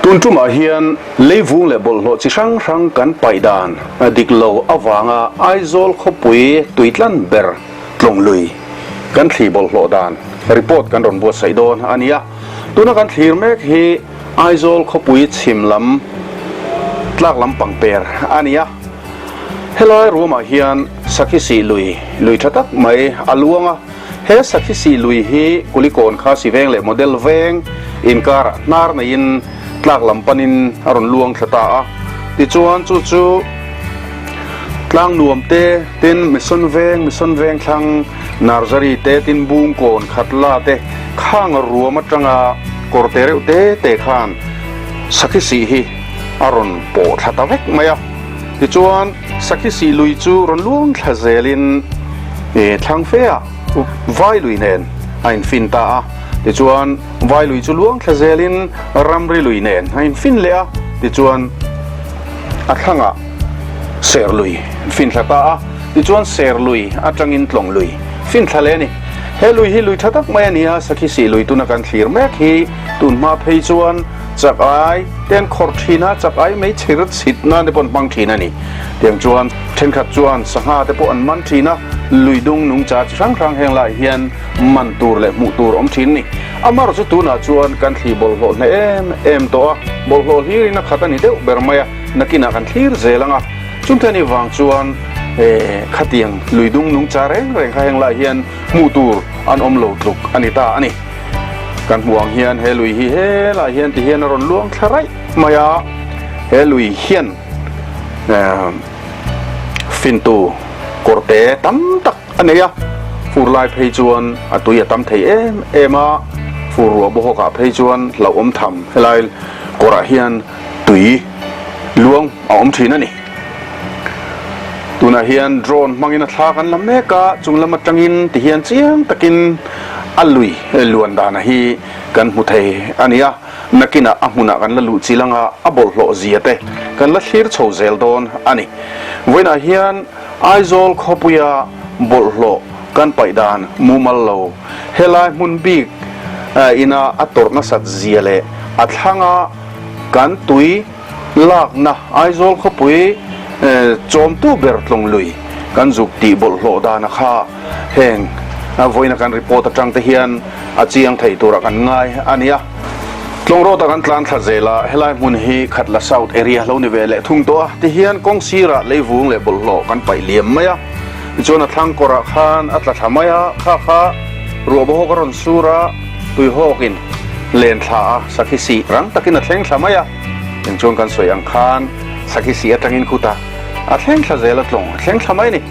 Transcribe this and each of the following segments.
Tun tumah hian leivung leh bawlhhlawh chi hrang hrang kan paih dan dik lo avanga Aizawl khawpui tuitlan ber tlawng lui kan thli bawlhhlawh dan report kan rawn buatsaih dawn a ni a. Tuna kan thlir mek hi Aizawl khawpui chhim lam tlak lam pangper a ni a. Helai ruamah hian Sakhi Sih lui, lui tha tak mai a luang a. He Sakhi Sih lui hi Kulikawn Khasi veng leh Model veng inkarah hnar neiin tlak lam panin a rawn luang thla ta a. Tichuan chu chu tlang nuam te, tin Mission veng, Mission veng thlang Nursery te, tin Bungkawn Khatla te khang ruam atanga kawr te reuh te te khan Sakhi Sih hi a rawn pawh thla ta vek mai a. Tichuan, Sakhi Sih lui chu rawn luang thla zelin thlang fe ah Vai lui nen a infin ta a. Tichuan, Vai lui chu luang thla zelin Ramri lui nen a infin leh a. Tichuan, a thlangah Ser lui an fin thla ta a. Tichuan, Ser lui atangin Tlawng lui fin thla leh a ni. He lui hi lui tha tak mai a ni a, Sakhi Sih lui tuna kan thlir mek hi tunhma phei chuan Chak ai te an khawrh thin a, chak ai mai chhir chhit nan te pawh an hmang thin a ni. Tiang chuan thenkhat chuan sangha te pawh an man thin a, lui dung nungcha chi hrang hrang heng laiah hian man tur leh hmuh tur awm thin a ni. Amaherawh chu tunah chuan kan thli bawlhhlawh hneh em em tawh a, bawlhhlawh hlirin a khat a ni deuh ber mai a, nakinah kan thlir zel ang a. Chungte a nih vang chuan khatiang lui dung nungcha reng reng kha heng laiah hian hmuh tur an awm lo tluk a ni ta a ni. Kan hmuh ang hian he lui hi helai hian ti hian a rawn luang thla raih mai a, he lui hian fintu kawrte tam tak a nei a, fur lai phei chuan a tui a tam thei em em a, fur ruah bawhawkah phei chuan hlauhawm tham helai kawrah hian tui luang a awm thin a ni. Tunah hian drone hmangin a thla kan la mek a, chung lam atangin ti hian chiang takin a lui luan dana hi kan hmu thei a ni a, nakinah a hmunah kan la luh chil anga a bawlhhlawh zia te kan la thlir chho zel dawn a ni. Vawiinah hian Aizawl khawpuia bawlhhlawh kan paih dan mumal lo helai hmun bik ina a tawrh nasat zia leh a thlanga kan tui Lakna Aizawl khawpui chawmtu ber tlawng lui kan zuk tih bawlhhlawh dana kha heng vawiina kan report atang te hian a chiang thei turah kan ngai a nia. Tlawng road ah kan tlan thla zel a, helai hmun hi Khatla South area lo ni ve leh thung tawh a, tihian kawng sirah leivung leh bawlhhlawh kan paih liam mai a, tichuan a thlang kawrah khan a tla thla mai a, kha kha ruah bawhawk a rawn sur a, tuihawkin len thla a, sakhi sih rang takin a thleng thla mai a. Eng chuan kan sawi ang khan sakhi sih atangin khuta a thleng thla zel a tlawng a thleng thla mai a ni.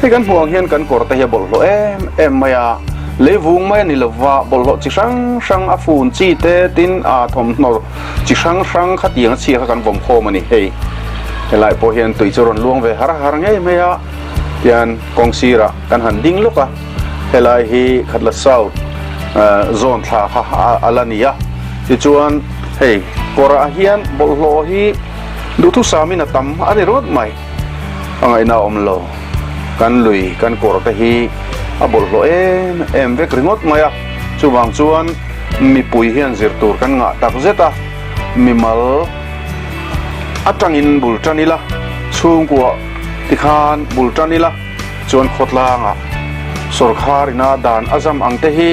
Hei kan hmuh ang hian kan kawr te hi a bawlhhlawh em em mai a, leivung mai a ni lova bawlhhlawh chi hrang hrang a fun chi te tin a thawmhnaw chi hrang hrang khatiang a chhia kha kan vawm khawm a ni. Hei helai pawh hian tui chu rawn luang ve har har ngei mai a, tian kawng sirah kan han ding lawk a, helai hi Khatla South zone thla kha a la ni a. Tichuan, hei kawrah hian bawlhhlawh hi duhthusamin a tam a ni rawt mai. A ngaihna a awm lo. Kan lui, kan kawr te hi a bawlhhlawh em em vek ringawt mai a. Chuvang chuan mipui hian zir tur kan ngah tak zet a, mimal atangin bul tan ila, chhungkua tikhan bul tan ila. Chuan khawtlangah sawrkhar ina dan a zam ang te hi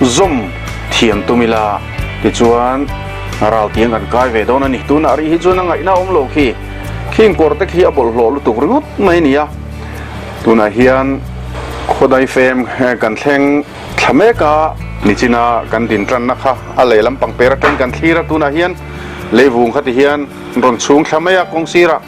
zawm thiam tum ila tichuan ral tiang kan kai ve dawn a ni. Tunah rih hi chuan a ngaihna awm lo khi khing kawr te khi a bawlhhlawh lutuk ringawt mai a ni a. Tunah hian khawdai fem kan thleng thla mek a, nichina kan din tanna kha a leh lampang per atangin kan thlir a, tunah hian leivung kha ti hian rawn chhung thla mai a kawng sirah.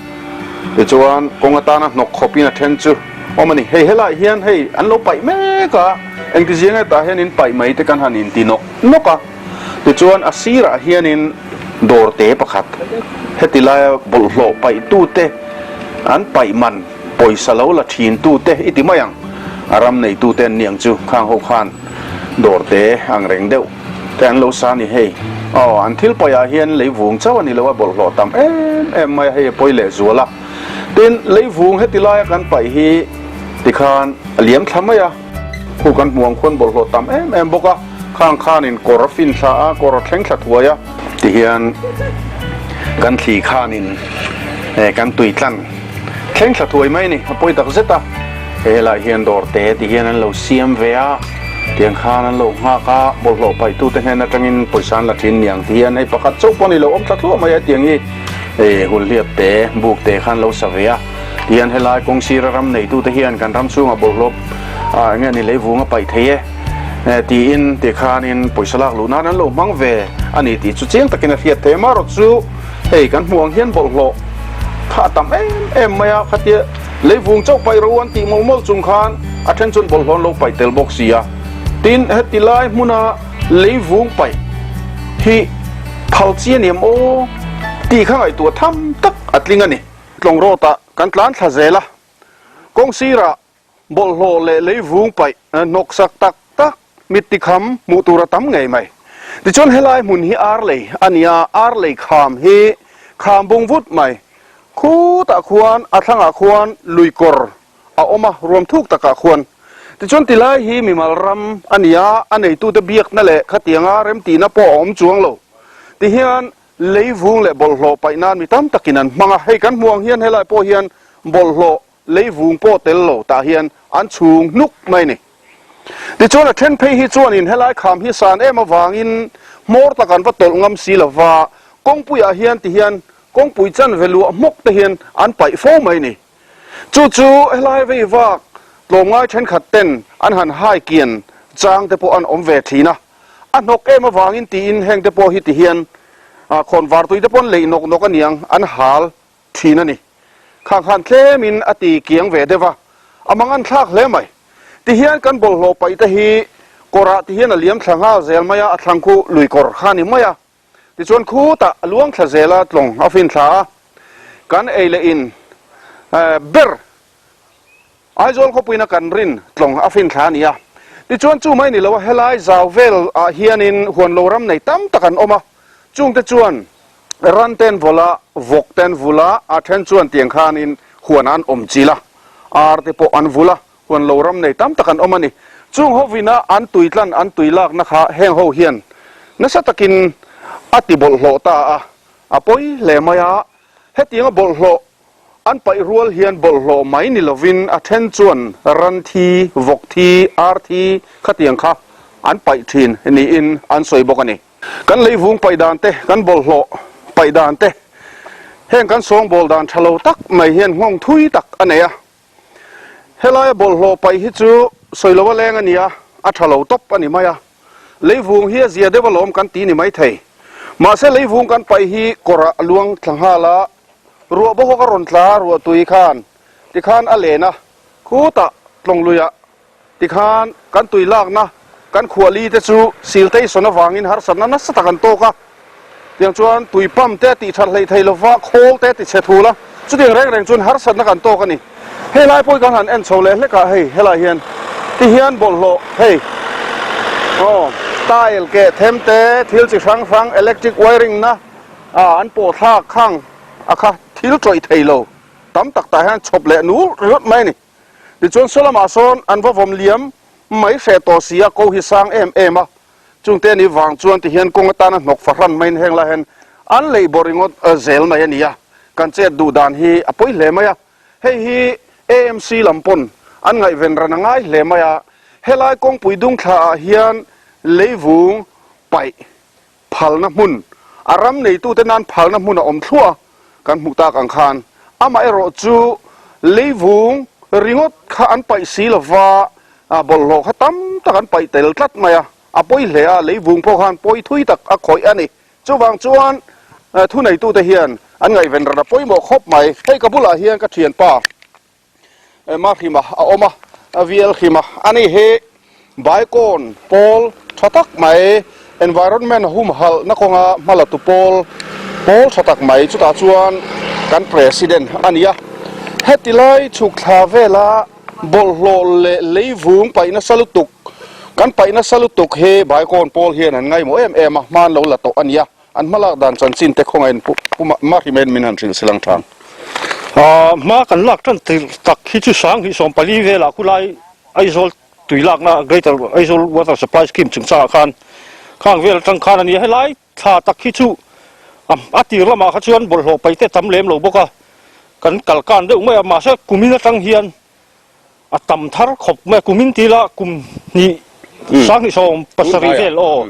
Tichuan kawng atana hnawk khawpin a then chu awm a ni. Hei helaiah hian hei an lo paih mek a, engti zia nge tah hian in paih mai te kan han inti nawk nawk a. Tichuan a sirah hianin dawr te pakhat heti laia bawlhhlawh paihtute an paih man pawisa lo la thintute i ti mai ang, a ram neitute an ni ang chu khang ho khan dawr te ang reng deuh. Te an lo sa ni hei. Aw, an thil pawiah hian leivung chauh a ni lo a, bawlhhlawh tam em em mai a, hei a pawi leh zual a. Tin, leivung heti laia kan paih hi tikhan a liam thla mai a, khu kan hmuh ang khuan bawlhhlawh tam em em bawk a, khang khanin kawr a fin thla a, kawr a thleng thla thuai a. Tihian Kan thli khanin kan tui tlan thleng thla thuai mai a ni, a pawi tak zet a. Hei helaiah hian dawr te ti hian an lo siam ve a, tiang khan an lo nghak a, bawlhhlawh paihtute hnen atangin pawisa an la thin niang ti hian hei pakhat chauh pawh a ni lo, awm thla thluah mai a tiang hi hulhliap te buk te khan lo sa ve a. Ti hian helai kawng sira ram neitute hian kan ram chhungah bawlhhlawh eng nge ni leivung a paih thei e tiin tikhanin pawisa lak luh nan an lo hmang ve a ni tih chu chiang takin a hriat thei a. Amaherawh chu hei kan hmuh ang hian bawlhhlawh kha a tam em em mai a, khatia leivung chauh paih ro an tih mawlh mawlh chung khan a then chuan bawlhhlawh an lo paih tel bawk si a. Tin, heti lai hmuna leivung paih hi phal chi a ni em aw tih kha ngaihtuah tham tak a tling a ni. Tlawng rawtah kan tlan thla zel a, kawng sirah bawlhhlawh leh leivung paih hnawksak tak tak mit tikham hmuh tur a tam ngei mai. Tichuan helai hmun hi ar lei a ni a, ar lei kham hi kham bung vut mai. Khutah khuan a thlangah khuan lui kawr a awm a, ruam thuk takah khuan. Tichuan tilai hi mimal ram a ni a, a neitute biakna leh khatianga remtihna pawh a awm chuang lo. Tihian Leivung leh bawlhhlawh paih nan mi tam takin an hmang a, hei kan hmuh ang hian helai pawh hian bawlhhlawh leivung pawh tel lo tah hian an chhung hnuk mai a ni. Tichuan a then phei hi chuanin helai kham hi san em avangin hmawr tak an va tawlh ngam si lo va, kawngpuiah hian ti hian kawngpui chanve luah hmawk te hian an paih fo mai a ni. Chu chu helai vei vak tlawmngai thenkhat ten an han hai kian chang te pawh an awm ve thin a. A hnawk em avangin tiin heng te pawh hi ti hian khawn vartui te pawh an leih nawk nawk aniang an hal thin a ni. Khang khan tlemin a ti kiang ve deuh a, a mang an thlak hle mai. Ti hian kan bawlhhlawh paih te hi kawrah ti hian a liam thla nghal zel mai a, a thlang khu lui kawr kha a ni mai a. Tichuan khutah a luang thla zel a, tlawng a fin thla a, kan ei leh in ber Aizawl khawpuina kan rin tlawng a fin thla a ni a. Tichuan chu mai ni lo a, helai zau vel ah hianin huan lo ram nei tam tak an awm a, chungte chuan ran ten vawlh a, vawk ten vulh a, a then chuan tiang khanin huan ah an awm chilh a, ar te pawh an vulh a, huan lo ram nei tam tak an awm a ni. Chung hovina an tui tlan an tui lakna kha heng ho hian nasa takin a ti bawlhhlawh ta a, a pawi hle mai a, hetianga bawlhhlawh An paih rual hian bawlhhlawh mai ni lovin a then chuan ran thi, vawk thi, ar thi khatiang kha an paih thin niin an sawi bawk a ni. Kan leivung paih dan te, kan bawlhhlawh paih dan te, heng kan sawngbawl dan tha lo tak mai hian nghawng thui tak a nei a. Helaia bawlhhlawh paih hi chu sawi lo a leng a ni a, a tha lo tawp a ni mai a. Leivung hi a zia deuh alawm kan ti ni maithei. Mahse leivung kan paih hi kawrah a luang thla nghal a. Ruah bawhawk a rawn tla a, ruah tui khan tikhan a len a, khutah tlawng luiah tikhan kan tui lakna kan khuahli te chu sil station avangin harsatna nasa tak an tawk a, tiang chuan tui pump te a tih that hleih thei lova, khawl te a ti chhe thul a, chutiang reng reng chuan harsatna kan tawk a ni. Hei lai pawh hi kan han en chho leh hlek a, hei helaiah hian tihian bawlhhlawh hei aw tile keh them te thil chi hrang hrang electric wiring na A, an pawh thlak khang a kha thil tawih thei lo tam tak tah hian chhawp leh nul ringawt mai a ni. Tichuan saw lamah sawn an va vawm liam mai hreh tawh si a, ko hi sang em em a, chungte a nih vang chuan tihian kawng atana hnawk fahran maiin heng lai hian an leih bawrh ringawt zel mai a ni a, kan chet duh dan hi a pawi hle mai a. Hei hi AMC lam pawn an ngaihven ran a ngai hle mai a, helai kawngpui dung thlaah hian leivung paih phalna hmun, a ram neitute nan phalna hmun a awm thluah a, kan hmuh tak ang khan amaherawh chu leivung ringawt kha an paih si lova, bawlhhlawh kha tam tak an paih tel tlat mai a, a pawi hle a, leivung pawh khan pawi thui tak a khawih a ni. Chuvang chuan thuneitute hian an ngaihven ran a pawimawh khawp mai. Hei ka bulah hian ka thianpa Emma Hrima a awm a, VL Hrima a ni hi Baikawn pawl tha tak mai, environment humhalhna kawnga hmalatu pawl, pawl tha tak mai chutah chuan kan President a ni a. Heti lai chhuk thla vela bawlhhlawh leh leivung paih nasa lutuk, kan paih nasa lutuk hi Baikawn pawl hian an ngaimawh em em a, hma an lo la tawh a ni a. An hmalak dan chanchin te khawngaih in Pu Mahrimen min han hrilh silang than. Hma kan lak tan tirh tak hi chu 2014 velah khulai Aizawl tui lakna Greater Aizawl Water Supply Scheme chungchangah khan khang vel atang khan a ni a, helai thla tak hi chu A a tir lamah kha chuan bawlhhlawh paih te tam lem lo bawk a, kan kal kan deuh mai a, mahse kumin atang hian a tam thar khawp mai a, kumin ti ila kum hnih 2070 vel aw.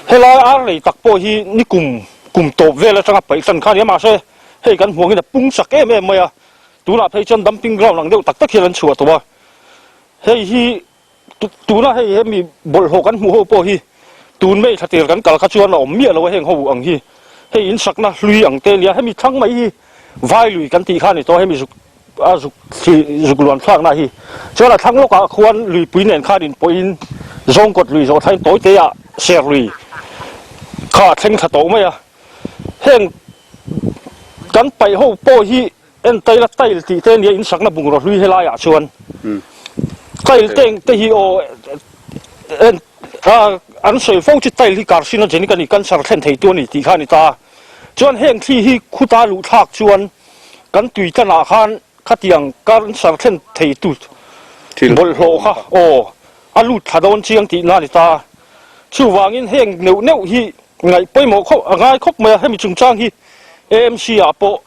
Helai ar lei tak pawh hi ni kum kum tawp vel atanga paih tan kha a ni a, mahse hei kan hmuangin a pung chak em em mai a, tunah phei chuan dumping ground ang deuh tak tak hian an chhuah tawh a, hei hi Tuna hei hemi bawlhhlawh kan hmuh ho pawh hi tun mai thla tir kan kal kha chuan a awm miah lo a heng ho ang hi hei in sakna hlui ang te ania hemi thlang mai hi vai lui kan tih kha a ni tawh a hemi zuk a zuk thli zuk luan thlakna hi chuan a thlang lawkah khuan luipui nen khan in pawhin zawngkawt lui zawh thlain tawi te ah ser lui kha a thleng thla tawh mai a heng kan paih ho pawh hi En tail a tail tih te nia in sakna bungraw hlui helai ah chuan tail te te hi aw en a an sawi fo chu tail hi carcinogenic a ni cancer thlen thei tu a ni tih kha a ni ta a chuan heng thli hi khuta luh thlak chuan kan tui tlan ah khan khatiang cancer thlen thei tu bawlhhlawh kha aw a lut thla dawn chiang tih na a ni ta a chuvangin heng neuh neuh hi ngaih pawimawh khawp a ngai khawp mai a hemi chungchang hi AMC ah pawh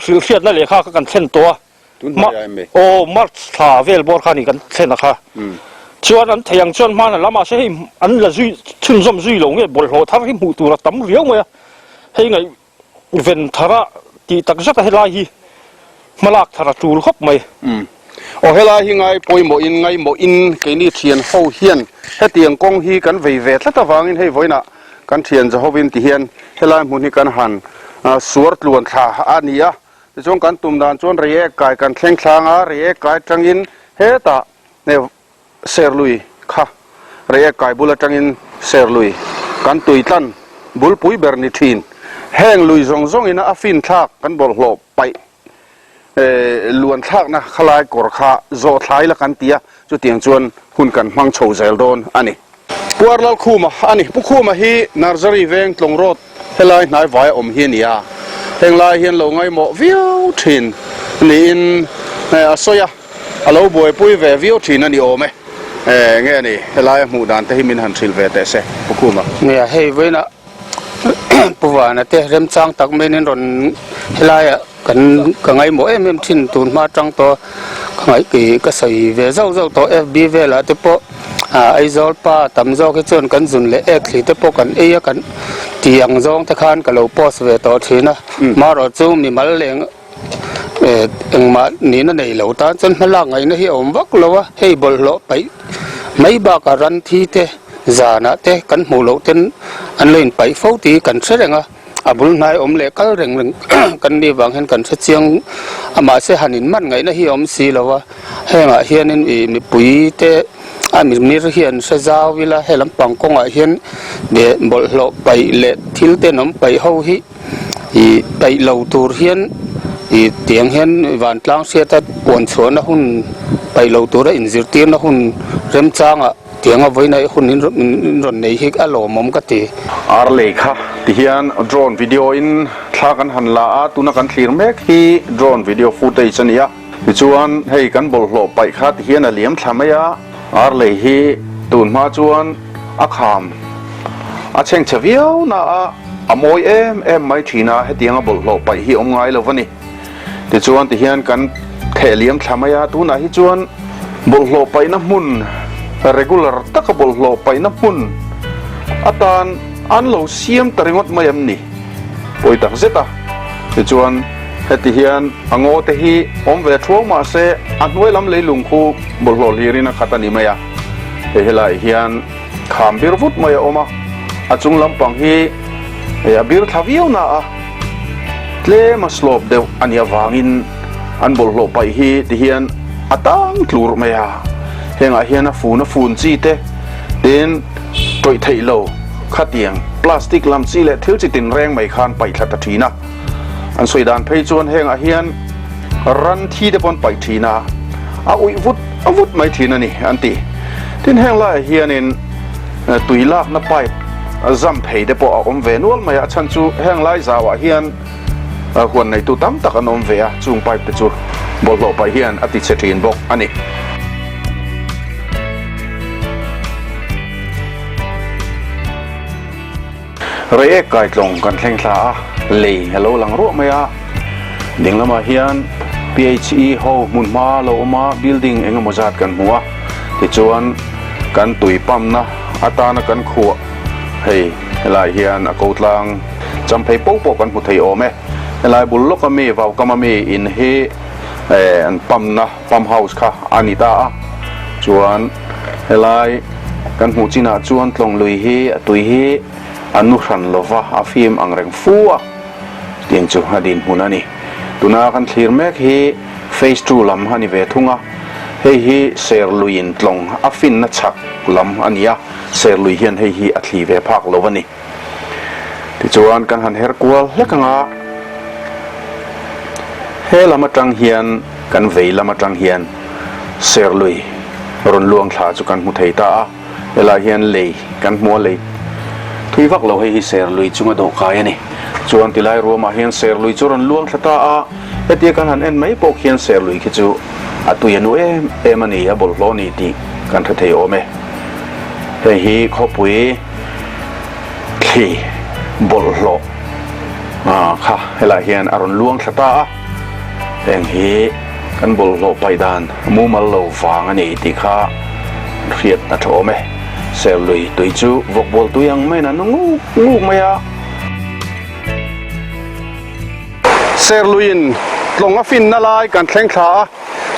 Hrilhhriatna lehkha kha kan thlen tawh a, aw March thla vel bawr kha a ni kan thlen a kha. Chuan an thei ang chuan hmana lamah se hei an la zui chhunzawm zui lo nge bawlhhlawh thar hi hmuh tur a tam riau mai a, hei ngaih ven thar a tih tak zat a helai hi hmalak thar a tul khawp mai. Aw helai hi ngai pawimawhin ngaimawhin keini thian ho hian hetiang kawng hi kan vei ve tlat avangin hei vawiinah Kan thian Jehovin ti hian helai hmun hi kan han suar tluan thla a ni a, tichuan kan tum dan chuan Reiek kai kan thleng thlang a, Reiek kai atangin hetah Serlui kha Reiek kai bul atangin Serlui kan tui tlan bulpui ber ni thin. Heng lui zawng zawngin a fin thlak kan bawlhhlawh paih luan thlakna khalai kawr kha zawh thlai la kan ti a, chutiang chuan hun kan hmang chho zel dawn a ni. Pu Arlal Khuma a ni. Pu Khuma hi Nursery veng Tlawng Road helai hnai vaia awm hi a ni a, heng lai hian lo ngaimawh viau thin niin a sawi a, a lo buaipui ve viau thin a ni awm e. Nge ni helai a hmuh dan te hi min han hrilh ve teh se Pu Khuma. Nia, hei vawiinah Pu Vana te remchang tak maiin an rawn helaiah kan ka ngaimawh em em thin tun hma atang tawh ka ngaih kei ka sawi ve zauh zauh tawh FB velah te pawh ah Aizawl pa tam zawk hi chuan kan zun leh ek thli te pawh kan ei a kan tih ang zawng te khan ka lo post ve tawh thin a marawh chu mimal leng Engmah nihna nei lo tan chuan hmalak ngaihna hi a awm vak lo a, hei bawlhhlawh paih mai bakah ran thi te zanah te kan hmuh loh ten an lo inpaih fo tih hi kan hre reng a, a bul hnai awm leh kal reng reng kan nih vang hian kan hre chiang a mahse han inman ngaihna hi a awm si lo a, hengah hianin ih mipui te a mimir hian hre zau ila he lampang kawngah hian bawlhhlawh paih leh thil tenawm paih ho hi. Ih paih lo tur hian ih tiang hian vantlang hriata puan chhuahna hun paih lo tura inzirtirna hun remchangah tianga vawiin a hun in rawn nei hi a lawmawm ka ti. Ar lei kha ti hian drone video in thla kan han la a, tuna kan thlir mek hi drone video footage a ni a. Tichuan hei kan bawlhhlawh paih kha ti hian a liam thla mai a, ar lei hi tun hma chuan a kham a chhengchhe viau na a, a mawi em em mai thin a, hetianga bawlhhlawh paih hi awm ngai lo va ni. Tichuan ti hian kan theh liam thla mai a, tunah hi chuan bawlhhlawh paihna hmun regular taka bawlhhlawh paihna hmun atan an lo siam ta ringawt mai em ni? Pawi tak zet a. Tichuan heti hian a ngaw te hi awm ve thuau mah se a hnuai lam leilung khu bawlhhlawh hlirin a khat a ni mai a, hei helaiah hian Kham bir vut mai a awm a, a chung lampang hi a bir thla viau na a, tlem a slope deuh a nih avangin an bawlhhlawh paih hi ti hian a tang tlur mai a, hengah hian a fun a fun chi te tin tawih theih lo khatiang plastic lam chi leh thil chi tin reng mai khan paih thla ta thin a, an sawi dan phei chuan hengah hian ran thi te pawh an paih thin a, a uih vut a vut mai thin a ni an ti. Tin heng laiah hianin tui lakna pipe zam phei te pawh a awm ve nual mai a, a chhan chu heng lai zauah hian huan neitu tam tak an awm ve a, chung pipe te chu bawlhhlawh paih hian a ti chhe thin bawk a ni. Reiek kaitlawng kan thleng thla a, lei a lo lang ruah mai a. Ding lamah hian PHE ho hmunhma lo awm a, building eng emaw zat kan hmu a. Tichuan kan tui pump na atana kan khuah hei helai hian a ko tlang champhei po pawh kan hmu thei awm e. Helai bul lawka mi vaukama mi in hi an pump na pump house kha a ni ta a. Chuan helai kan hmuh chinah chuan tlawng lui hi a tui hi a nu hran lova a fim ang reng fu a. Chutiang chu a dinhmun a ni. Tuna kan thlir mek hi Phase ii lam a ni ve thung a, hei hi Serluiin tlawng a finna chhak lam a ni a, Serlui hian hei hi a thli ve phak lo a ni. Tichuan kan han her kual hlek ang a, he lam atang hian kan vei lam atang hian Serlui rawn luang thla chu kan hmu thei ta a. Helai hian lei kan hmu a, lei thui vak lo hei hi Serlui chunga dawhkai a ni. Chuan tilai ruamah hian Serlui chu rawn luang thla ta a, hetia kan han en mai pawh khian Serlui khi chu a tui a nu em em a ni, a bawlhhlawh a ni tih kan hre thei awm e. Hei hi khawpui thli bawlhhlawh kha helai hian a rawn luang thla ta a, heng hi kan bawlhhlawh paih dan mumal lo vang a ni tih kha hriat a tha awm e. Serlui tui chu vawkbawl tui ang maiin a nu nguk nguk mai a. Serluiin tlawng a finna lai kan thleng thla a,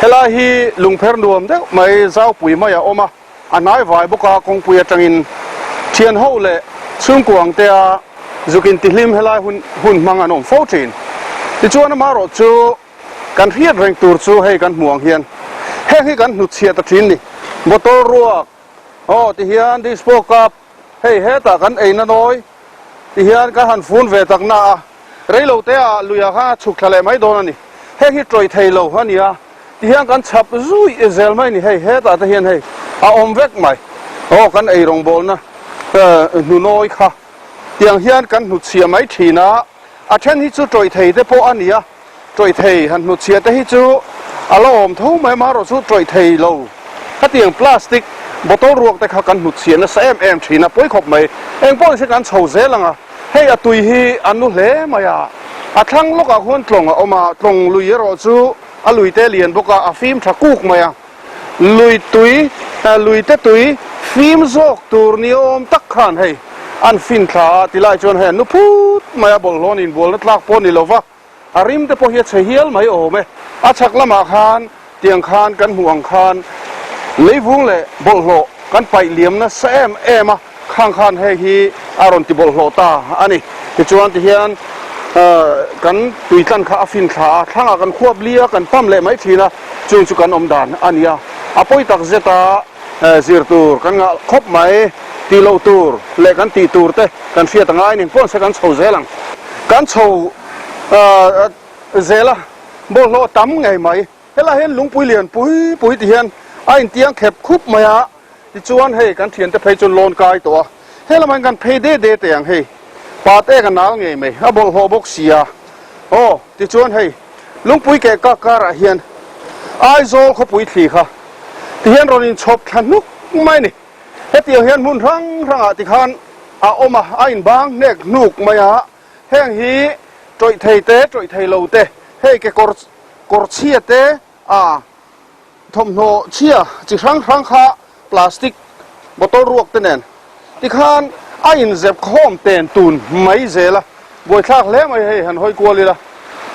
helai hi lungpher nuam deuh mai zaupui mai a awm a, a hnai vai bawk a kawngpui atangin thian ho leh chhungkuang te a zuk intihlim helai hun hun hmang an awm fo thin. Tichuan amaherawh chu kan hriat reng tur chu hei kan hmuh ang hian heng hi kan hnutchhiah ta thin ni. Bottle ruak aw tihian dispo cup hei hetah kan eina nawi tihian kan han fun ve tak na a, reilo te ah luiah khan a chhuk thla leh mai dawn a ni. Heng hi tawih thei lo a ni a. Ti hian kan chhap zui zel mai ni hei hetah te hian hei a awm vek mai aw kan ei rawngbawlna hnunawi kha tiang hian kan hnutchhiah mai thin a a then hi chu tawih thei te pawh a ni a tawih thei han hnutchhiah te hi chu a la awm tho mai amaherawh chu tawih thei lo khatiang plastic bottle ruak te kha kan hnutchhiah nasa em em thin a pawi khawp mai engpawh ni se kan chho zel ang a hei a tui hi a nu hle mai a a thlang lawkah khuan tlawng a awm a tlawng lui erawh chu A lui te lian bawk a, a fim tha kuk mai a. Lui tui, lui te tui fim zawk tur ni awm tak khan hei an fin thla a, tilai chuan hei an nu phut mai a, bawlhhlawh nin bualna tlak pawh ni lo va, a rim te pawh hi a chhe hial mai awm e. A chhak lamah khan tiang khan kan hmuh ang khan leivung leh bawlhhlawh kan paih liam nasa em em a. Khang khan hei hi a rawn ti bawlhhlawh ta a ni. Tichuan tihian kan tuitlan kha a fin thla a, thlangah kan khuap li a, kan pump leh mai thin a, chung chu kan awm dan a ni a. A pawi tak zeta zir tur kan ngah khawp mai, tih loh tur leh kan tih tur te kan hriat a ngai nen pawn se kan chho zel ang. Kan chho zel a, bawlhhlawh a tam ngei mai. Helai hian lungpui lian pui pui ti hian a intiang khep khup mai a. Tichuan hei kan thiante phei chu lawn kai tawh a, he lamah hian kan phei de de teh ang hei, pat ek a nal ngei mai, a bawlhhlawh bawk si a, aw tichuan hei lungpui keh kak karah hian Aizawl khawpui thli kha tihian rawn inchhawp thla hnuk mai a ni, hetiang hian hmun hrang hrangah tikhan a awm a, a inbang hnek hnuk mai a, heng hi tawih thei te tawih thei lo te, hei kekawr kawr chhia te a. Thawmhnaw chhia chi hrang hrang kha plastic bottle ruak te nen tikhan a inzep khawm ten tun mai zel a, buaithlak hle mai hei han hawi kual ila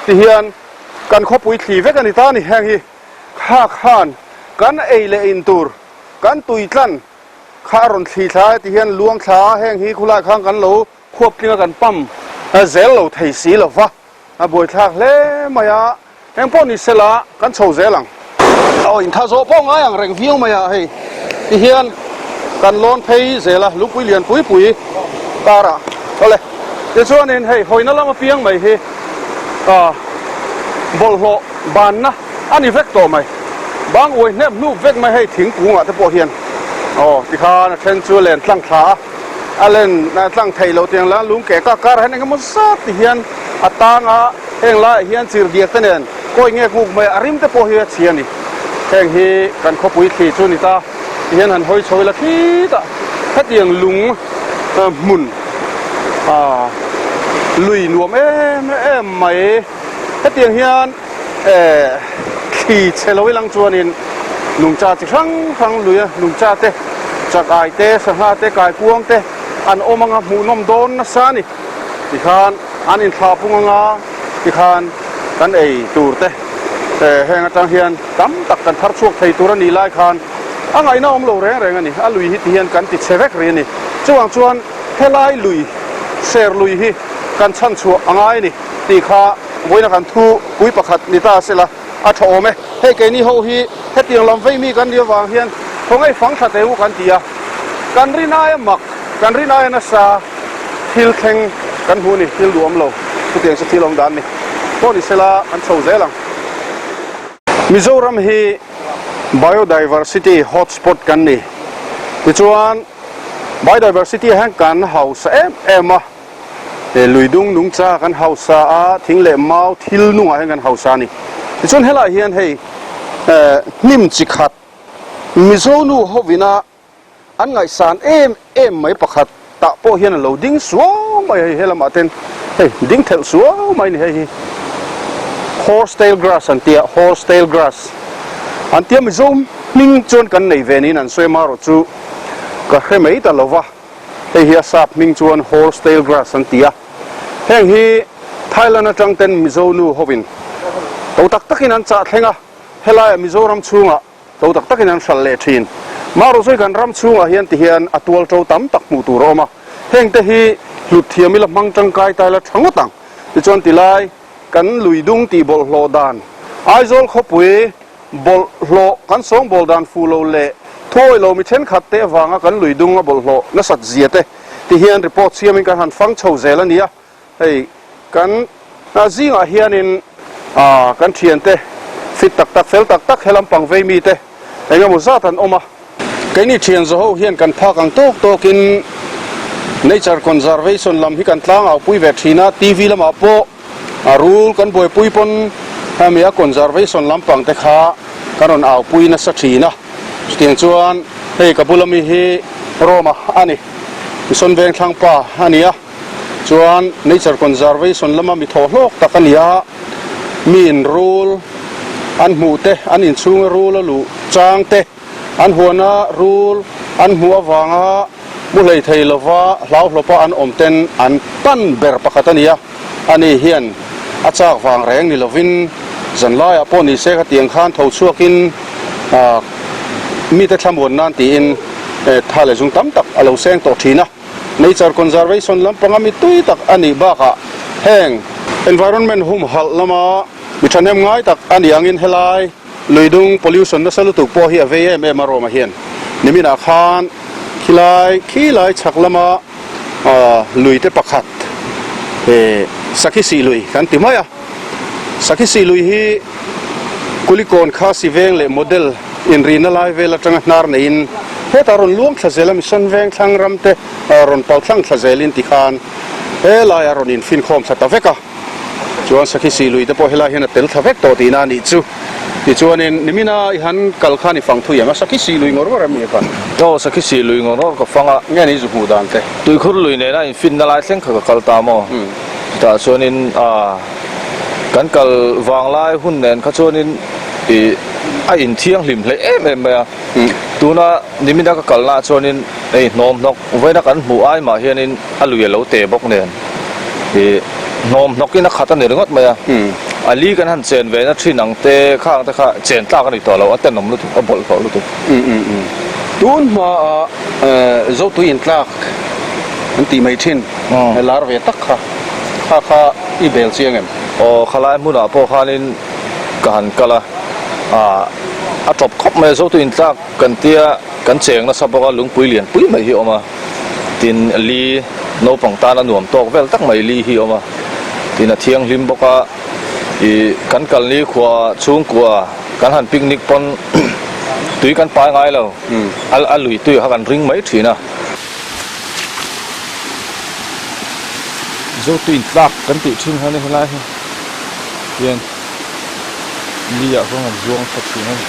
tihian kan khawpui thli vek a ni ta ni heng hi kha khan kan ei leh in tur kan tui tlan kha a rawn thli thla a tihian luang thla a heng hi khulai khan kan lo khuap tling a kan pump zel lo thei si lo va a buaithlak hle mai a. Eng pawh ni sela kan chho zel ang. Aw intha zawh pawh ngai ang reng viau mai a hei ti hian kan lawn phei zel a lungpui lian pui pui karah awle tichuanin hei hawina lam apiang mai hi ah bawlhhlawh banna a ni vek tawh mai bang uai hnep hnup vek mai hei thingkungah te pawh hian aw tikhan a then chu len tlang thla a. A len tlang theih loh tiang la lung keh kak karah hian engemaw zat ti hian a tang a, heng laiah hian chirhdiak te nen kawi nge kuk mai a rim te pawh hi a chhi a ni. Heng hi kan khawpui thli chu ni ta ti hian han hawi chho ila khitah hetiang lung hmun. Aaa lui nuam em em mai. Hetiang hian eh thli chhe lo ilang chuanin nungcha chi hrang hrang luia nungcha te chak ai te sangha te kaikuang te an awm anga hmuhnawm dawn nasa a ni. Tikhan an inthlah pung anga tikhan kan ei tur te eh heng atang hian tam tak kan thar chhuak thei tur a nih lai khan a ngaihna awm lo reng reng a ni. A lui hi ti hian kan ti chhe vek rih a ni. Chuvang chuan helai lui ser lui hi kan chhan chhuah a ngai a ni tih kha vawiina kan thu pui pakhat ni ta sela a tha awm e. Hei keini ho hi hetiang lam vei mi kan nih avang hian khawngaih fang thla teh u kan ti a, kan rin aia mak, kan rin aia nasa thil thleng kan hmu a ni, thil duhawm lo chutiang chu thil awm dan ni pawh ni sela kan chho zel ang. Mizoram hi biodiversity hotspot kan ni tichuan biodiversity ah hian kan hausa em em a. He lui dung nungcha kan hausa a, thing leh mau thil nungah hian kan hausa a ni. Tichuan helaiah hian hei hnim chi khat Mizo nu hovina an ngaihsan em em mai pakhat tah pawh hian a lo ding suau mai a hei helamah ten hei ding thelh suau mai a ni hei hi horse tail grass an tia horse tail grass an tia Mizo hming chuan kan nei ve niin an sawi amaherawh chu ka hre mai ta lova. Hei hi a sap hming chuan horse tail grass an ti a, heng hi Thailand atang ten Mizo nu hovin to tak takin an chah thleng a, helaiah Mizoram chhungah to tak takin an hralh leh thin. Maruzawi kan ram chhungah hian ti hian a tual to tam tak hmuh tur a awm a, heng te hi hlut thiam ila hmang tangkai ta ila tha ngawt ang. Tichuan tilai kan lui dung tih bawlhhlawh dan Aizawl khawpui Bawlhhlawh kan sawngbawl dan fuh lo leh thuawi lo mi thenkhat te avanga kan lui dung a bawlhhlawh nasat zia te ti hian report siamin kan han fang chho zel a ni a. Hei kan zingah hianin kan thiante fit tak tak fel tak tak he lampang vei mi te eng emaw zat an awm a. Keini thian zawho hian kan phak ang tawk tawkin Nature Conservation lam hi kan tlangau pui ve thin a, TV lamah pawh A rul kan buaipui pawn hemi a conservation lampang te kha kan rawn aupui nasa thin a, chutiang chuan hei ka bula mi hi Roma a ni, Mission Vengthlang pa a ni a, chuan nature conservation lama mi thawh hlawk tak a ni a, mi in rul an hmuh te, an inchhunga rul a luh chang te, An huana rul an hmuh avanga mu hlei thei lova hlauhlawpa an awm ten an pan ber pakhat a ni a, ani hian a chak vang reng ni lovin zanlaiah pawh ni se khatiang khan tho chhuakin mite thlamuan nan tiin tha leh zung tam tak a lo seng tawh thin a. Nature conservation lampanga mi tui tak a nih bakah heng environment humhalh lama mi thahnem ngai tak a nih angin helai Luidung pollution nasa lutuk pawh hi a vei em em a Roma hian niminah khan khilai khilai chhak lama lui te pakhat eh Sakhisih lui kan ti mai a, Sakhisih lui hi Kulikawn Khasi veng leh model inrihna lai vel atanga hnar neiin hetah rawn luang thla zel a Mission veng thlang ram te rawn pal thlang thla zelin tikhan helaiah rawn infinkhawm thla ta vek a. Chuan sakhi sih lui te pawh helai hian a tel thla vek tawh tihna a nih chu. Tichuanin nimina i han kal khan i fang thui ang a, sakhi sih lui ngawr ngawr em ni a khan? Aw, sakhi sih lui ngawr ngawr ka fang a. Nge ni zu hmuh dan te? Tuikhur lui nena infinna lai thleng kha ka kal ta maw? Chutah chuanin ah kan kal vang lai hun nen kha chuanin ih a inthianghlim hle em em mai a. Tuna nimina ka kalnaah chuanin hei hnawm hnawk vawiina kan hmuh ai mah hianin a lui a lo te bawk nen ih hnawm hnawkin a khat a ni ringawt mai a. A li kan han chen ve na thin ang te khang te kha chen tlak a ni tawh lo, a tenawm lutuk, a bawlhhlawh lutuk. Tun hmaah Zotui intlak an tih mai thin lar ve tak kha, kha kha i bel chiang em? Aw, khalai hmunah pawh khanin ka han kal a, ah a tawp khawp mai a, Zotui intlak kan tia kan cheng nasa bawk a, lungpui lian pui mai hi a awm a. Tin, li naupang tan a nuam tawk vel tak mai li hi a awm a, tin a thianghlim bawk a, ih kan kal ni khua chhungkua kan han picnic pawn tui kan pai ngai lo, a lui tui kha kan ring mai thin a. Zotui intlak kan tih thin kha ni helai hi hian li ah khuan kan zuang thla thin a ni.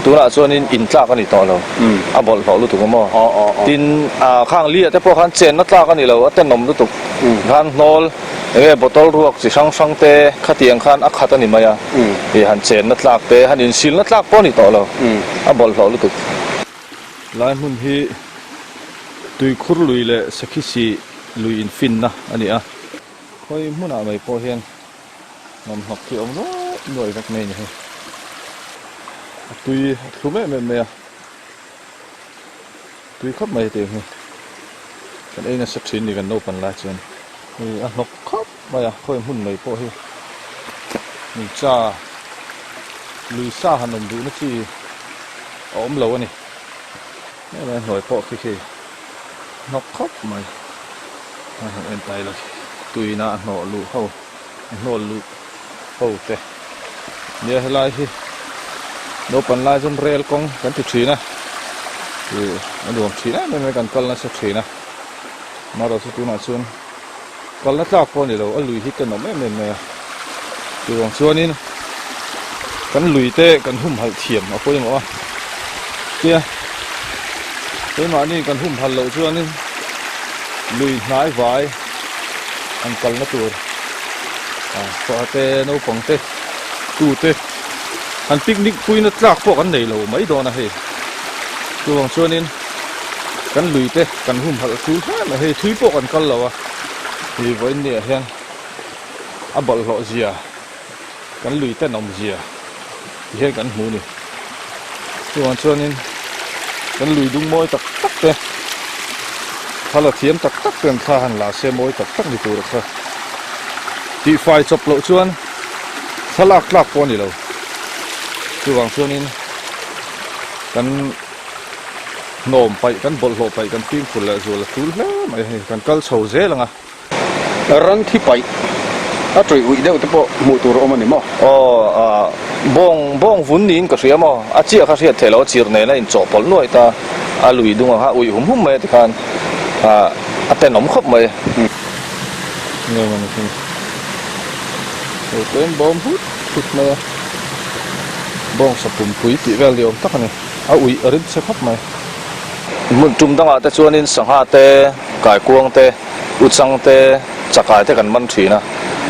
tunah chuanin in tlak a ni tawh lo, a bawlhhlawh lutuk a maw? Tin, khang li-ah te pawh khan chenna tlak a ni lo, a tenawm lutuk khan hnawl eng nge bottle ruak chi hrang hrang te khatiang khan a khat a ni mai a, ih han chenna tlak te, han insilna tlak pawh a ni tawh lo, a bawlhhlawh lutuk. Lai hmun hi tuikhur lui leh Sakhisi lui infinna a ni a, khawi hmunah mai pawh hian Nawmhnawk khi a awm nuai nuai vek mai a ni hei. A tui a thlum em em mai a, tui khawp mai hetiang hi. Kan ei nasa thin ni kan naupan lai chuan. Hei a hnawk khawp mai a, khawi hmun mai pawh hi nungcha lui sa han awm duhna chi a awm lo a ni. Hei hnuai pawh khi khi hnawk khawp mai. A han en ta ila tuina a hnawh luh ho. A hnawl luh ho te nia helai hi naupan lai chuan rel kawng kan ti thin a ih a nuam thin em em mai kan kal nasa thin a amaherawh chu tunah chuan kalna tlak pawh a ni lo a lui hi tenawm em em mai a chuvang chuanin kan lui te kan humhalh thiam a pawimawh a tia keimahni kan humhalh loh chuanin lui hnai vai. an kalna tur ah te naupang te tu te an picnic puina tlak pawh kan nei lo mai dawn a hei chuvang chuanin kan lui te kan humhalh tul hle mai hei thui pawh kan kal lo a hei vawiin ni ah hian a bawlhhlawh zia kan lui ten awm zia ti hian kan hmu a ni. Chuvang chuanin kan lui dung mawi tak tak te thla la thiam tak tak ten thla han la se mawi tak tak ni tur a kha tihfai chawp loh chuan thla lak tlak pawh a ni lo. Chuvang chuanin kan hnawm paih kan bawlhhlawh paih kan fimkhur leh zual a tul hle mai a hei kan kal chho zel ang a. Ran thi paih a tawih uih deuh te pawh hmuh tur a awm a ni maw? Aw, ah, bawng, bawng vun niin ka hria maw? A chiah kha hriat theih loh a chir nen a inchawhpawlh nuaih ta, a lui dung ang kha uih hum hum mai a tikhan, ah, a tenawm khawp mai. Nge maw ni hi? Hei tlem bawm hut hut mai a, bawng sa pumpui tih vel ni awm tak a ni, a uih a rim chhe khawp mai. Hmun tum dangah te chuanin sangha te, kaikuang te, Uchang te, chakai te kan man thin a,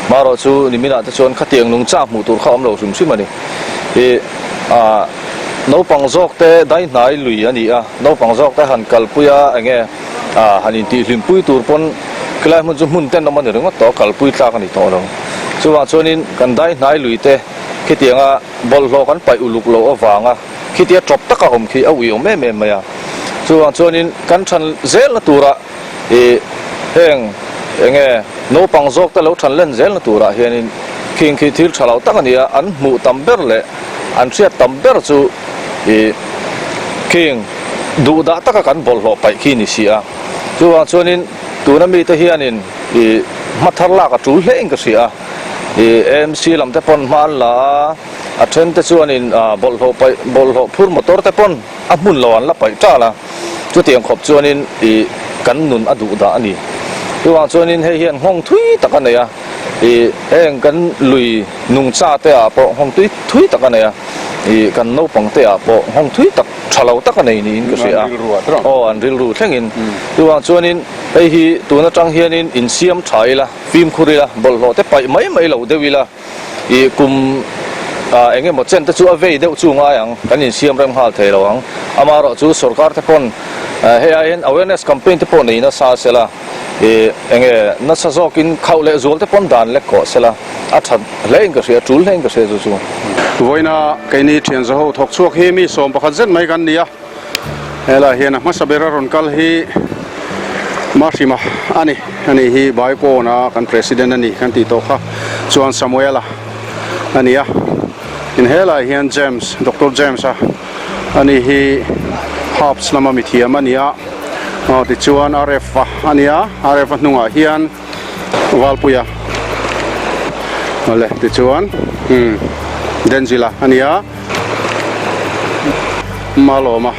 marawh chu niminah te chuan khatiang nungcha hmuh tur kha awm lo hrim hrim a ni. Ih ah naupang zawk te dai hnai lui a ni a, naupang zawk te han kalpui a eng nge ah han intihhlimpui tur pawn khilai hmun chu hmun tenawm a ni ringawt tawh a, kalpui tlak a ni tawh lo. Chuvang chuanin kan dai hnai lui te khitianga bawlhhlawh kan paih uluk loh avanga khitia tawp taka awm khi a uiawm em em mai a. Chuvang chuanin kan than zelna turah Ih, heng eng nge naupang zawk te lo than len zelna turah hianin khing khi thil tha lo tak a ni a, an hmuh tam ber leh an hriat tam ber chu ih khing duhdah taka kan bawlhhlawh paih khi ni si a. Chuvang chuanin tuna mite hianin ih hma thar lak a tul hle in ka hria a, ih AMC lam te pawn hma an la a, a then te chuanin bawlhhlawh paih bawlhhlawh phur motor te pawn a hmun lo an la paih tal a. Chutiang khawp chuanin ih kan nun a duh dah a ni. Chuvang chuanin hei hian nghawng thui tak a nei a, ih heng kan lui nungcha te ah pawh nghawng tui thui tak a nei a, ih kan naupang te ah pawh nghawng thui tak tha lo tak a nei niin ka hria a. Aw an rilru thlengin. Chuvang chuanin hei hi tun atang hianin insiam tha ila, fimkhur ila, bawlhhlawh te paih mai mai lo deuh ila, Ih kum ah eng emaw chen te chu a vei deuh chu ngai ang, kan insiam rem nghal thei lo ang. Amaherawh chu sorkar te pawn hei ai hian awareness campaign te pawh nei nasa sela, ih eng nge nasa zawkin khauh leh zual te pawn dan lek kawh sela a that hle in ka hria, a tul hle in ka hria chu chu. Vawiina keini thianzaho thawk chhuak hi mi 11 zet mai kan ni a. Helai hian a hmasa ber a rawn kal hi Mahrima a ni, ani hi Baikawna kan president a ni kan tih tawh kha chuan Samuela a ni a, tin helai hian James, Doctor James a ani hi Herbs lama mithiam a ni a, aw tichuan Aref a a ni a, Aref a hnungah hian Valpuia awle tichuan umm Denzila a ni a. Malawma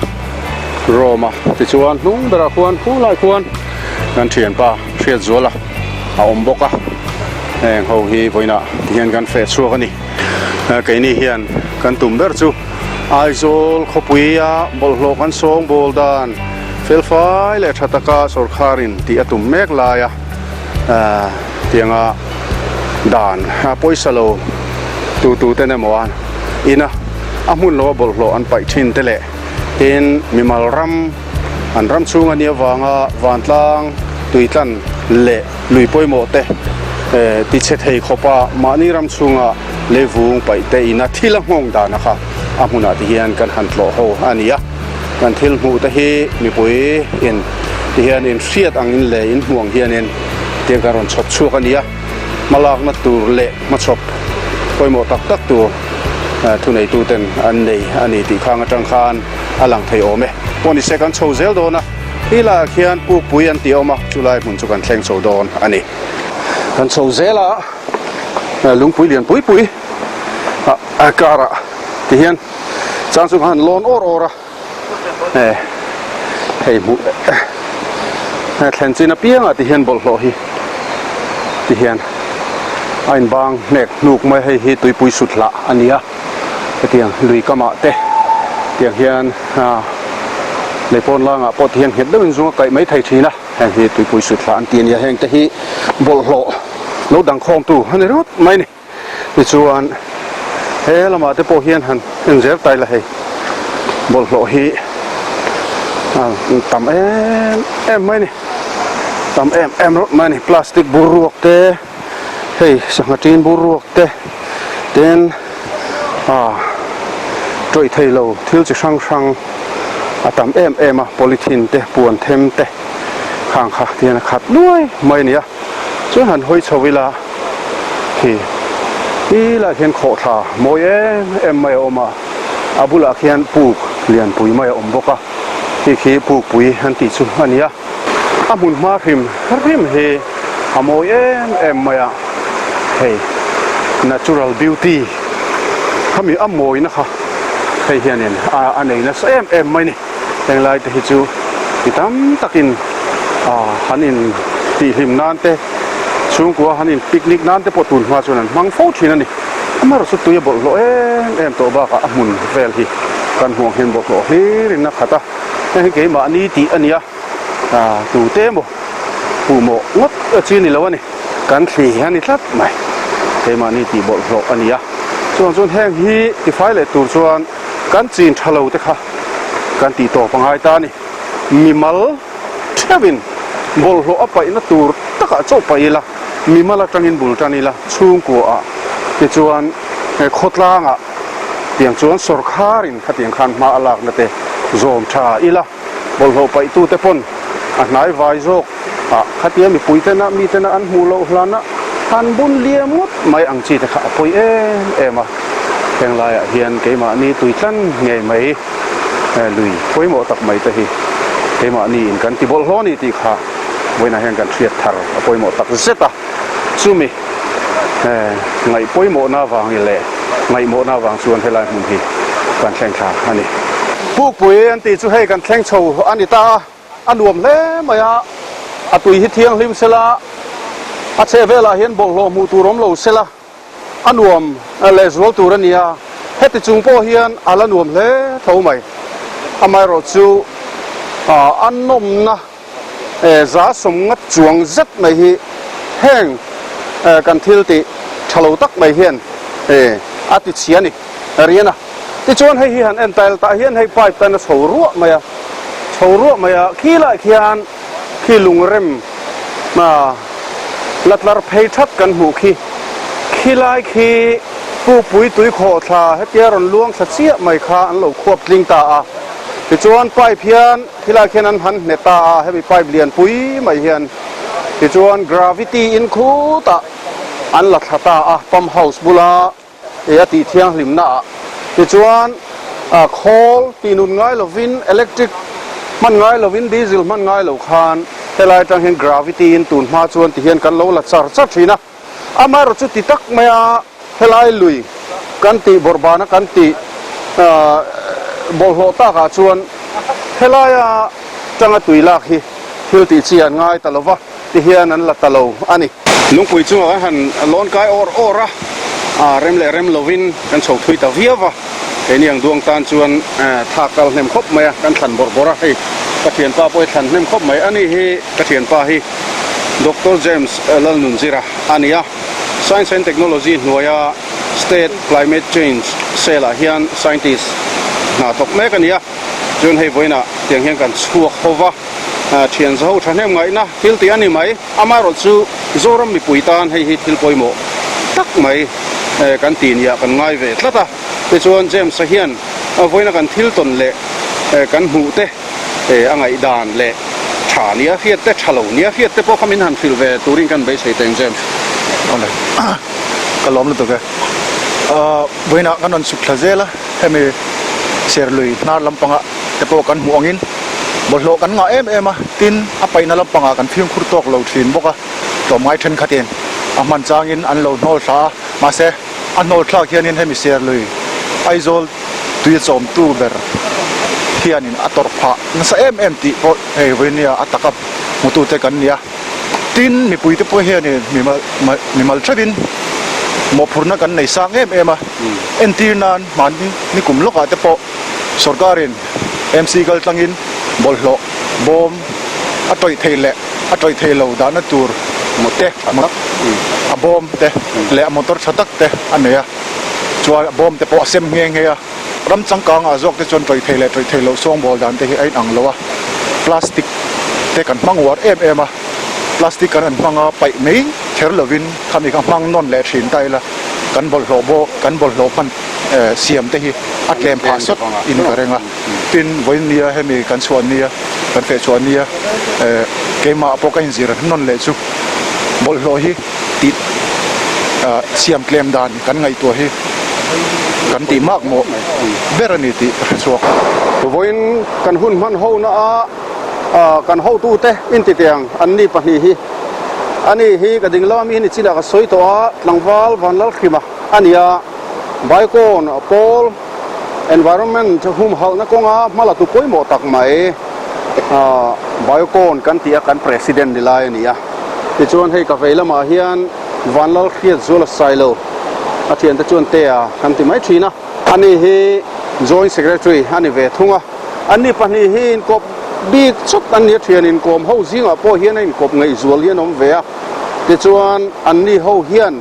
Roma tichuan hnung berah khuan khulai khuan kan thianpa Hriatzuala a awm bawk a heng ho hi vawiinah tihian kan feh chhuak a ni keini hian kan tum ber chu. Aizawl khawpuia bawlhhlawh kan sawngbawl dan felfai leh tha taka sawrkharin tih a tum mek laia tianga dan pawisa lo tu tu ten emaw a ina a hmun loa bawlhhlawh an paih thin te leh tin mimal ram an ram chhung a nih avanga vantlang tuitlan leh lui pawimawh te ti chhe thei khawpa mahni ram chhunga leivung paih te ina thil a nghawng dana kha a hmunah ti hian kan han tlawh ho a ni a, kan thil hmuh te hi mipui in ti hian in hriat ang in leh in hmuh ang hianin tiang kan rawn chhawp chhuak a ni a, hmalakna tur leh hmachhawp pawimawh tak tak tur thuneitu ten an nei a ni tih khang atang khan a lang thei awm e. Pawh nise kan chho zel dawn a, khi laiah khian pukpui an tih awm a, chulai hmun chu kan thleng chho dawn a ni. Kan chho zel a, lungpui lian pui pui a karah ti hian chang chu ka han lawn awr awr a, hei hmuh thlen chin apiangah ti hian bawlhhlawh hi ti hian a inbang hnek hnuk mai hei hi tuipui sut hlah a ni a hetiang lui kamah te tiang hian lei pawn langah pawh ti hian nghet deuhin zung a kaih mai thei thin a heng hi tuipui sut hlah an ti a nia heng te hi bawlhhlawh lo dangkhawmtu a ni ringawt mai a ni. Tichuan he lamah te pawh hian han en zel ta ila hei bawlhhlawh hi a tam em em mai a ni tam em em rawt mai a ni plastic bur ruak te hei sangha tin bur ruak te tin ah tawih thei lo thil chi hrang hrang a tam em em a polythene te puan them te khang kha tihian a khat nuai mai a ni a. Chuan han hawi chho ila khi ti lah khian khawhthla mawi em em mai a awm a, a bulah khian puk lianpui mai a awm bawk a, khi khi pukpui an tih chu a ni a, a hmun hma hrim hrim hi a mawi em em mai a, hei natural beauty khami a mawina kha hei hianin a nei nasa em em mai a ni. Henglai te hi chu mi tam takin han in tihhlim nan te, chhungkua han in picnic nan te pawh tun hma chuan an hmang fo thin a ni. Amaherawhchu tui a bawlhhlawh em em tawh bakah a hmun vel hi kan hmuh ang hian bawlhhlawh hlir in a khat a, heng hi keimahni tih a ni a, tute emaw puhmawh ngawt chi ni lo a ni, kan thli a ni tlat mai, keimahni tih bawlhhlawh a ni a. Chuvang chuan heng hi tifai leh tur chuan Kan chin tha lo te kha kan tih tawp a ngai ta a ni. Mimal theuhin bawlhhlawh a paihna tur takah chauh paih ila, mimal atangin bul tan ila, chhungkuaah tichuan khawtlangah tiang chuan sawrkharin khatiang khan hma a lakna te zawm tha ila. Bawlhhlawh paihtute pawn a hnai vai zawk a, khatia mipui tena mi tena an hmuh loh hlana han bun liam ngawt mai ang chi te kha a pawi em em a. Heng laiah hian keimahni tuitlan ngei mai lui pawimawh tak mai te hi keimahni in kan ti bawlhhlawh a ni tih kha vawiinah hian kan hriat thar a pawimawh tak zet a. Chumi ngaih pawimawhna avang leh ngaihmawhna avang chuan helai hmun hi kan thleng thla a ni. Pukpui an tih chu hei kan thleng chho a ni ta a, a nuam hle mai a, a tui hi thianghlim sela, a chheh velah hian bawlhhlawh hmuh tur awm lo sela, a nuam lehzual tur a ni a, heti chung pawh hian a la nuam hle tho mai. Amaherawhchu a nawmna. 150 chuang zet mai hi heng kan thil tih tha lo tak mai hian a ti chhia a ni rian a. Tichuan hei hi han en tail tah hian hei pipe tan a chho ruah mai a, chho ruah mai a, khi lai khian khi lungrem la tlar phei that kan hmuh khi, khi lai khi pukpui tui khawh thla hetia rawn luang thla chiah mai kha an lo khuap tling ta a. Tichuan pipe hian Khilai khian an han hne ta a, hemi pipe lian pui mai hian tichuan gravity in khutah an la thla ta a, pump house bula ei a tih thianghlim na ah tichuan khawl tih nun ngai lovin electric hman ngai lovin diesel hman ngai lo khan helai atang hian gravity in tun hma chuan ti hian kan lo la char char thin a. Amaherawh chu ti tak mai a, helai lui kan tih bawrhbana kan tih bawlhhlawh takah chuan helaia tanga tui lak hi thil tih chi an ngai ta lo va, ti hian an la ta lo a ni. Lungpui chungah kan han lawn kai awr awr a, rem leh rem lovin kan chho thui ta viau va. Keini ang duang tan chuan tha kal hnem khawp mai a, kan thlan bawrh bawrh a, hei ka thianpa pawh hi thlan hnem khawp mai. Ani hi ka thianpa hi Doctor James Lalnunzira a ni a, Science and Technology hnuaia State Climate Change Cell ah hian scientist hna thawk mek a ni a, chuan hei vawiinah tiang hian kan chhuak ho va, thian zaho thahnem ngaihna thil tih a ni mai. Amaherawh chu Zoram mipui tan hei hi thil pawimawh tak mai kan ti nia kan ngai ve tlat a. Tichuan James-a hian vawiina kan thil tawn leh kan hmuh te a ngaihdan leh tha nia hriat te, tha lo nia hriat te pawh kha min han hrilh ve turin kan beisei teng James. Awle, ka lawm lutuk e. Vawiinah kan rawn chhuk thla zel a, hemi Serlui hnar lampangah te pawh kan hmuh angin bawlhhlawh kan ngah em em a, tin a paihna lampangah kan fimkhur tawk lo thin bawk a, tlawmngai thenkhatin a hman changin an lo hnawl thla a, mahse a hnawl thlak hianin hemi Serlui Aizawl tui a chawmtu ber hianin a tawrh phah nasa em em tih pawh hei vawinia a taka hmutute kan ni a. Tin, mipuite pawh hianin mimal theuhin mawhphurhna kan nei sang em em a, entir nan hmani nikum lawkah te pawh sawrkarin MC kal tlangin bawlhhlawh bawm a tawih theih leh a tawih theih lo dahna tur te, a bawm te leh a motor tha tak te a nei a, chuan a bawm te pawh a sem nghe nghe a. Ram changkangah zawk te chuan tawih theih leh tawih theih loh sawngbawl dan te hi a inang lo a, plastic te kan hmang uar em em a, plastic kan han hmang a paih mai kher lovin khami kha hmang nawn leh thin ta ila kan bawlhhlawh bawk kan bawlhhlawh hman siam te hi a tlem phah sawt in ka reng a, tin vawiin nia hemi kan chhuah nia kan feh chhuah nia keimah pawh ka inzir nawn leh chu bawlhhlawh hi tih siam tlem dan kan ngaihtuah hi kan tih mak mawh ber a ni tih ka hre chhuak. Vawiin kan hun hman ho na a kan hotute intitiang an ni pahnih hi a ni hi ka ding lama mi hi ni chinah ka sawi tawh a, tlangval Vanlalhrima a ni a, Baikawn pawl environment humhalhna kawnga hmala tu pawimawh tak mai Baikawn kan tih a kan president ni lai a ni a, tichuan hei ka vei lamah hian Vanlal hriat zual a sai lo, a thiante chuan Tea kan ti mai thin a. Ani hi Joint Secretary a ni ve thung a. Anni pahnih hi inkawp bik chawt an ni a, thian inkawm ho zingah pawh hian a inkawp ngaihzual hi an awm ve a. Tichuan anni ho hian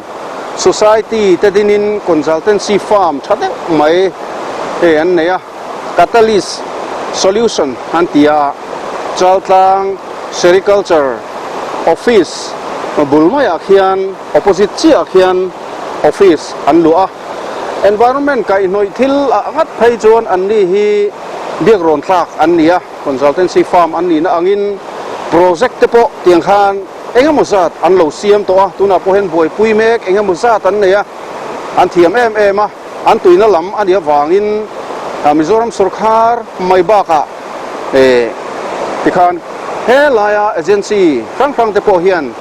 Society te dinin consultancy firm tha deuh mai hei an nei a, Catalyst Solution an ti a, Chaltlang Sericulture Office bul maiah khian opposite chiahah khian office an luah a. Environment kaihhnawih thil ah ngat phei chuan anni hi biak rawn thlak an ni a, consultancy firm an nihna angin project te pawh tiang khan eng emaw zat an lo siam tawh a, tunah pawh hian buaipui mek eng emaw zat an nei a, an thiam em em a, an tuina lam a nih avangin Mizoram sawrkhar mai bakah tikhan helaia agency hrang hrang te pawh hian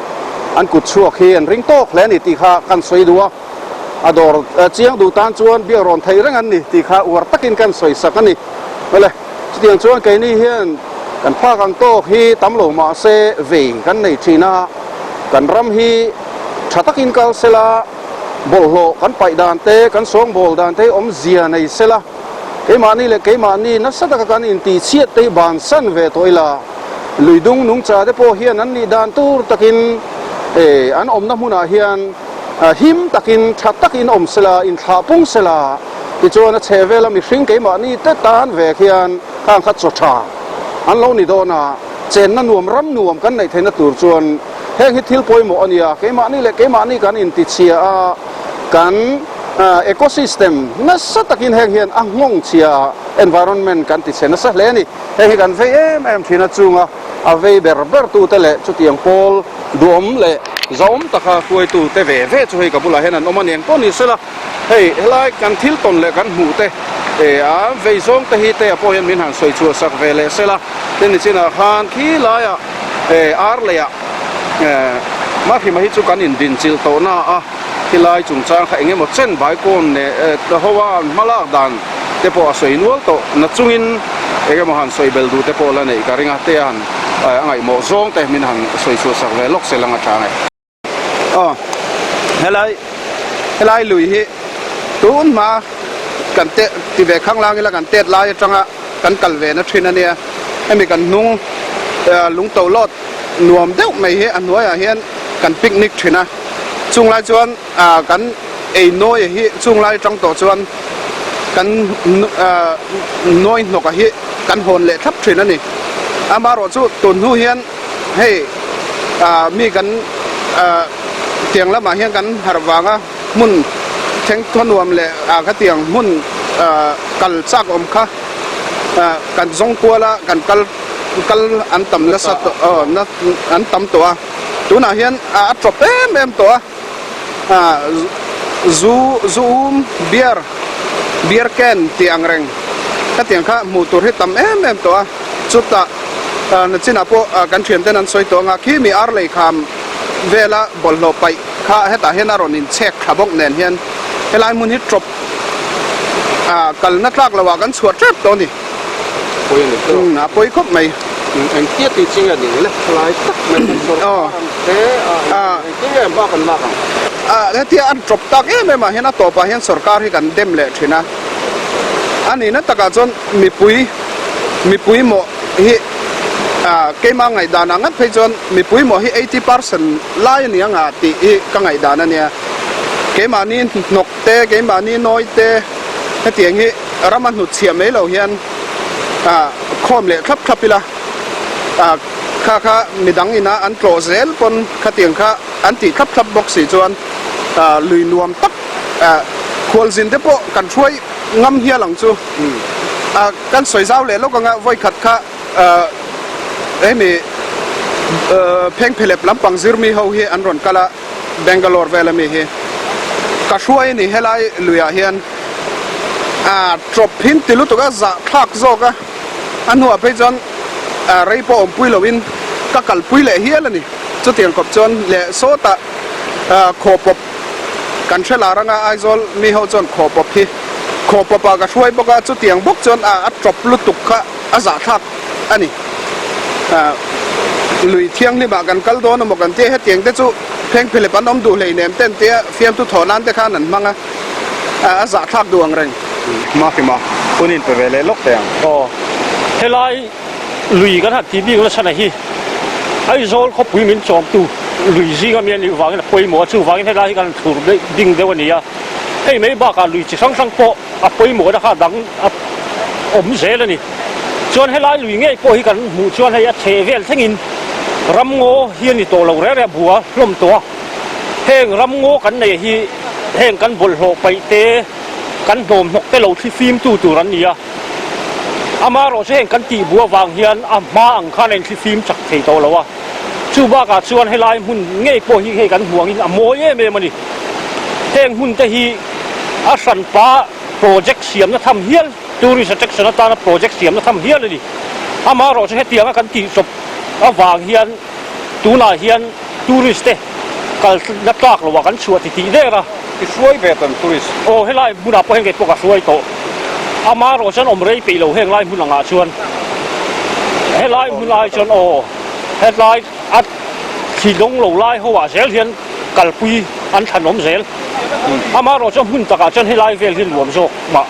an kut chhuak hi an ring tawk hle a ni tih kha kan sawi duh a. A dawr chiang duh tan chuan biak rawn theih reng an ni tih kha uar takin kan sawi sak a ni. Awle, chutiang chuan keini hian kan phak ang tawk hi tam lo mah se vei kan nei thin a, kan ram hi tha takin kal sela, bawlhhlawh kan paih dan te, kan sawngbawl dan te hi awmzia nei sela, keimahni leh keimahni nasa taka kan intihchhiat te hi bansan ve tawh ila, luidung nungcha te pawh hian an nih dan tur takin an awmna hmunah hian Him takin, tha takin awm sela, inthlah pung sela, tichuan a chheh vela mihring keimahni te tan ve khian khang kha chaw tha an lo ni dawn a, chenna nuam, ram nuam kan neih theihna tur chuan heng hi thil pawimawh a nia, keimahni leh keimahni kan intichhia a, kan ecosystem nasa takin heng hian a nghawng chhia a, environment kan tichhe nasa hle a ni. Heng hi kan vei em em thin a chunga a vei ber ber tute leh chutiang pawl duhawm leh zahawm taka hruaitu te ve ve chu hei ka bulah hian an awm a ni ang pawh ni sela hei helai kan thil tawn leh kan hmuh te eh a vei zawng te hi te ah pawh hian min han sawi chhuah sak ve leh sela tin nichinah khan khi laiah eh ar leiah eh Mahrima hi chu kan indinchilh tawh na a. Khilai chungchang kha eng emaw chen Baikawn leh Tahoa an hma lak dan te pawh a sawi nual tawh na chungin eng emaw han sawi bel duh te pawh la neih ka ring a, te han a ngaihmawh zawng te min han sawi chhuah sak ve lawk sel ang a tha nge. Aw helai helai lui hi tun hma. kan te ti ve khanglang ila kan tet lai atanga kan kal ve na thin a nia. Hemi kan hnung lungto lawt nuam deuh mai hi a hnuaiah hian kan picnic thin a. Chung lai chuan kan ei nawi hi chung lai atang tawh chuan kan nawi hnawk a hi kan hawn leh thlap thin a ni. Amaherawhchu tun hnu hian hei mi kan tiang lamah hian kan harh vanga hmun thengthaw nuam leh khatiang hmun kal chak awm kha kan zawng kual a kan kal kal an tam nasa tawh an tam tawh a tunah hian a tawp em em tawh a zu zu um beer beer can tih ang reng khatiang kha hmuh tur hi tam em em tawh a chutah nachinah pawh kan thianten an sawi tawh ang a khi mi ar lei kham vela bawlhhlawh paih kha hetah hian a rawn inchhek thla bawk nen hian helai hmun hi tawp kalna tlak loh ah kan chhuah tep tawh a ni. Pawi a ni tawh. A pawi khawp mai. Engtia tih chi nge ning le? Thalai tak mai kan sawrkar ang te a engtin nge hma kan lak ang? Hetia an tawp tak em em ah hian a tawpah hian sawrkar hi kan dem leh thin a. A nihna takah chuan mipui mipui mawh hi keimah ngaihdan ah ngat phei chuan mipui mawh hi 80% lai a ni ang a tih hi ka ngaihdan a nia. Keimahni hnawk te keimahni nawi te hetiang hi rama hnutchhiah mai lo hian khawm leh thlap thlap ila kha kha midang ina an tlawh zel pawn khatiang kha an tih thlap thlap bawk si chuan lui nuam tak khualzin te pawh kan hruai ngam hial ang chu kan sawi zau leh lawk anga vawikhat kha hemi phengphelep lampang zirmi ho hi an rawn kal a. Bangalore vel ami hi ka hruai a ni helai luiah hian ah tawp hin ti lutuk a zah thlak zawk a a hnuah phei chuan ah rei pawh awmpui loin ka kalpui leh hial a ni chutiang kawp chuan leh sawtah ah khawpawp kan hre lar anga Aizawl mi ho chuan khawpawp hi khawpawp ah ka hruai bawk a chutiang bawk chuan ah a tawp lutuk kha a zah thlak a ni. Lui thianghlimah kan kal dawn emaw kan tia hetiang te chu phengphelep an awm duh hleinem te an tia fiamthu thawh nan te khan an hmang a, a zahthlak duh ang reng. Mahima, hun in pe ve leh lawk teh ang. Aw, helai lui kan han tih bik nasa na hi Aizawl khawpui min chawmtu lui zinga mi a nih vangin a pawimawh a, chuvangin helai hi kan han thlur ding deuh a ni a, hei mai bakah lui chi hrang hrang pawh a pawimawhna kha dang a awm zel a ni. Chuan helai lui ngei pawh hi kan hmuh chuan hei a chheh vel thlengin ramngaw hi a ni tawh lo reng reng a bua hlawm tawh a. Heng ramngaw kan neih hi heng kan bawlhhlawh paih te, kan hnawmhnawk te lo thli fim tu tur an ni a. Amaherawhchu heng kan tih bua vang hian a hma ang khan a inthli fim chak thei tawh lo a. Chu bakah chuan helai hmun ngei pawh hi hei kan hmuh angin a mawi em em a ni. Heng hmun te hi a hranpa project siamna tham hial, tourist attraction atana project siamna tham hial a ni. Amaherawhchu hetianga kan tihchawp avang hian tunah hian tourist te kalna tlak loah kan chhuah titih der a. I hruai ve tan tourist. Aw helai hmunah pawh heng kei pawh ka hruai tawh. Amaherawhchu chuan awm rei peih lo heng lai hmun angah chuan helai hmun ai chuan aw helai a thli dawng lo lai ho ah zel hian kalpui an thlanawm zel. Amaherawhchu hmun takah chuan helai vel hi nuam zawk mah.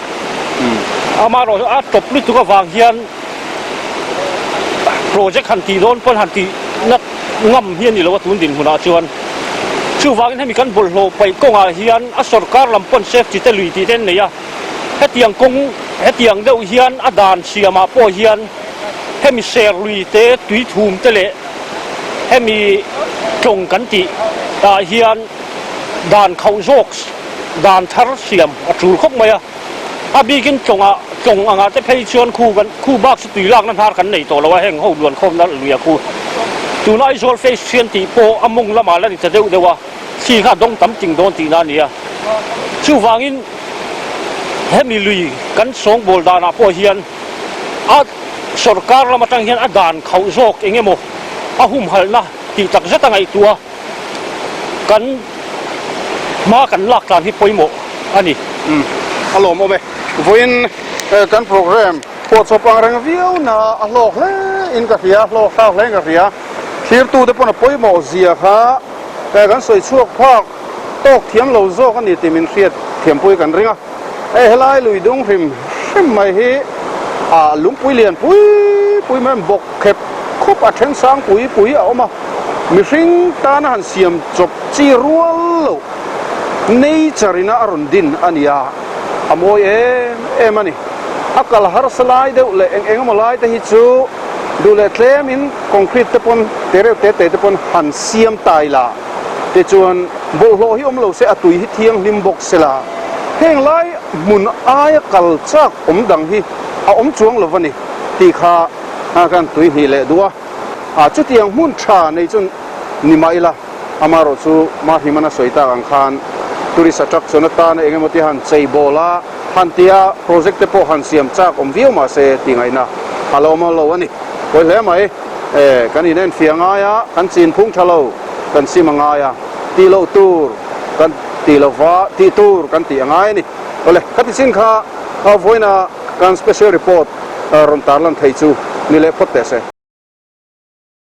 Amaherawhchu a tawp lutuk avang hian project han tih dawn pawn han tih na ngam hi a ni lo a tun dinhmunah chuan. Chuvangin hemi kan bawlhhlawh paih kawngah hian a sorkar lam pawn safety te lui tih te an nei a, hetiang kawng hetiang deuh hian a dan siamah pawh hian hemi ser lui te tui thum te leh hemi tlawng kan tih ah hian dan khauh zawk dan thar siam a tul khawp mai a. A bikin tlawngah tlawng angah te phei chuan khu kan khu bak chu tui lakna hnar kan nei tawh lo a, heng ho luan khawmna luia khu tuna Aizawl phase thian tih pawh a mawng lamah la ni ta deuh deuh a, thli kha a dawng tam ting dawn tihna a ni a. Chuvangin hemi lui kan sawngbawl danah pawh hian a sorkar lam atang hian a dan khauh zawk eng emaw a humhalhna tih tak zet a ngaihtuah a. Kan hma kan lak tlan hi pawimawh a ni. Umm a lawmawm e. Vawiin kan program pawh chawp ang reng viau na a hlawk hle in ka hria, hlawk thlak hle in ka hria. Thlirtute pawn a pawimawh zia kha kan sawi chhuak phak tawk thiam lo zawk a ni tih min hriat thiampui kan ring a. Hei helai lui dung hrim hrim mai hi ah lungpui lian pui pui mai bawk khep khup a then sang pui pui a awm a, mihring tana han siam chawp chi rual loh nature ina a rawn din a ni a, a mawi em em a ni. A kal harsa lai deuh leh eng eng emaw lai te hi chu duh leh tlem in concrete te pawn te reuh te te te pawn han siam ta ila tichuan bawlhhlawh hi awm lo se a tui hi thianghlim bawk se la, heng lai hmun aia kal chak awm dang hi a awm chuang lo va ni tih kha kan tui hnih leh duh a, a chutiang hmun tha nei chu ni mah ila amaherawh chu Mahriman a sawi tak ang khan tourist attraction atana eng emaw te han chei bawl a, han tia project te pawh han siam chak awm viau mah se tih ngaihna a lo awm lo a ni. Pawi hle mai e, kan inenfiah ngai a, kan chin phung tha lo kan sim a ngai a, tih loh tur kan tih lo va, tih tur kan tih a ngai a ni. Awle, khati chin kha vawiina kan special report rawn tarlan thei chu ni leh phawt teh se.